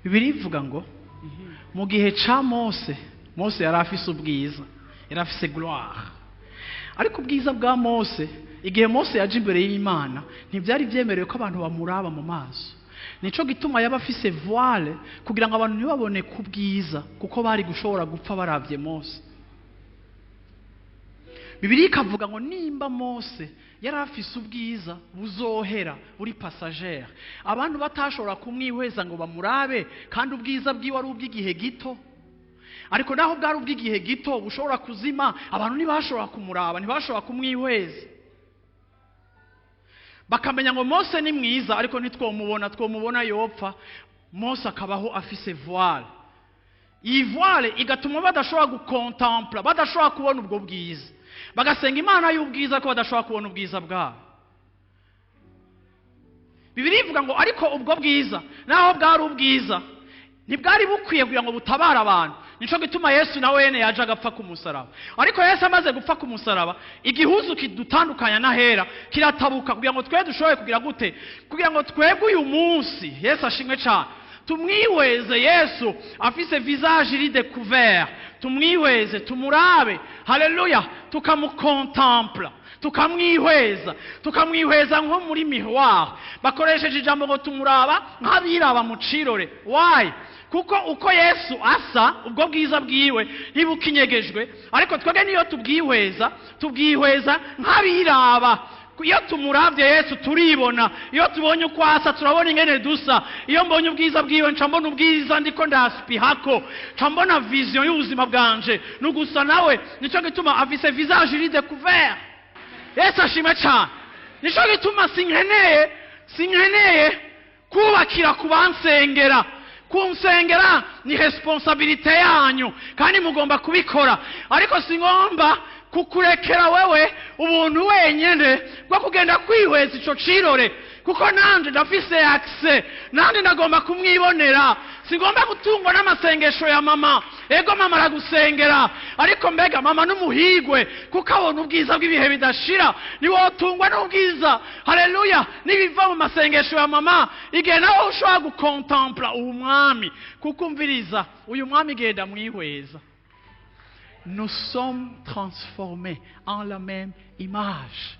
Bibiliya ivuga ngo mu gihe ca Mose, Mose yari afise ubwiza, yari afise gloire. Ariko ubwiza bwa Mose, igihe Mose yaje imbere y'Imana, ntibyari byemerewe ko abantu bamuraba mu maso. Nico gituma yaba afise voile, kugira ngo abantu ntibabone ku bwiza, kuko bari gushobora gupfa baravye Mose. Bibiliya ikavuga ngo nimba Mose yari afise ubwiza buzohera, buri passagère, abantu batashobora kumwihweza ngo bamurabe, kandi ubwiza bwiwe ari ubw'igihe gito. Ariko naho bwari ubw'igihe gito bushobora kuzima, abantu ntibashobora kumuraba, ntibashobora kumwihweza. Bakamenya ngo Mose ni mwiza, ariko ntitwomubona, twomubona yopfa. Mose akabaho afise voile. Iyi voile igatuma badashobora gukontempla, badashobora kubona ubwo bwiza. Bagasenga Imana y'ubwiza, ko badashobora kubona ubwiza bwabo. Bibiliya ivuga ngo ariko ubwo bwiza, naho bwari ubwiza, ntibwari bukwiye kugira ngo butabare abantu. Nico gituma Yesu nawe yene yaje agapfa ku musaraba. Ariko Yesu amaze gupfa ku musaraba, igihuzu kidutandukanya n'ahera kiratabuka, kugira ngo twe dushobore kugira gute? Kugira ngo twebwe uyu munsi, Yesu ashimwe cyane, tumwihweze Yesu afise visage iri découvert, tumwihweze, tumurabe, haleluya, tukamukontempla, tukamwihweza, tukamwihweza nko muri miroir. Bakoresheje ijambo ngo tumuraba nk'abiraba mu cirore. Why? Kuko uko Yesu asa, ubwo bwiza bwiwe ntibukinyegejwe, ariko twebwe niyo tubwihweza, tubwihweza nk'abiraba. Iyo tumuravye Yesu turibona, iyo tubonye uko asa turabona ingene dusa. Iyo mbonye ubwiza bwiwe, nca mbona ubwiza ndiko ndaspihako, nca mbona vision y'ubuzima bwanje nugusa nawe. Nico gituma afise visage iri découvert. Yesu ashimwe cyane. Nico gituma sinkeneye kubakira ku bansengera. Kunsengera ni responsabilité yanyu, kandi mugomba kubikora, ariko singomba kukurekera wewe ubuntu wenyene bwo kugenda kwihweza ico cirore, kuko nanje ndafise accès, nanje ndagomba kumwibonera. Singomba gutungwa n'amasengesho ya mama. Ego, mama aragusengera, ariko mbega mama n'umuhigwe kuko abona ubwiza bw'ibihe bidashira? Niwotungwa n'ubwiza, haleluya, n'ibiva mu masengesho ya mama, igihe nawe ushobora gukontempla uwu mwami? Kuko umviriza, uyu mwami genda mwihweza, nous sommes transformés en la même image.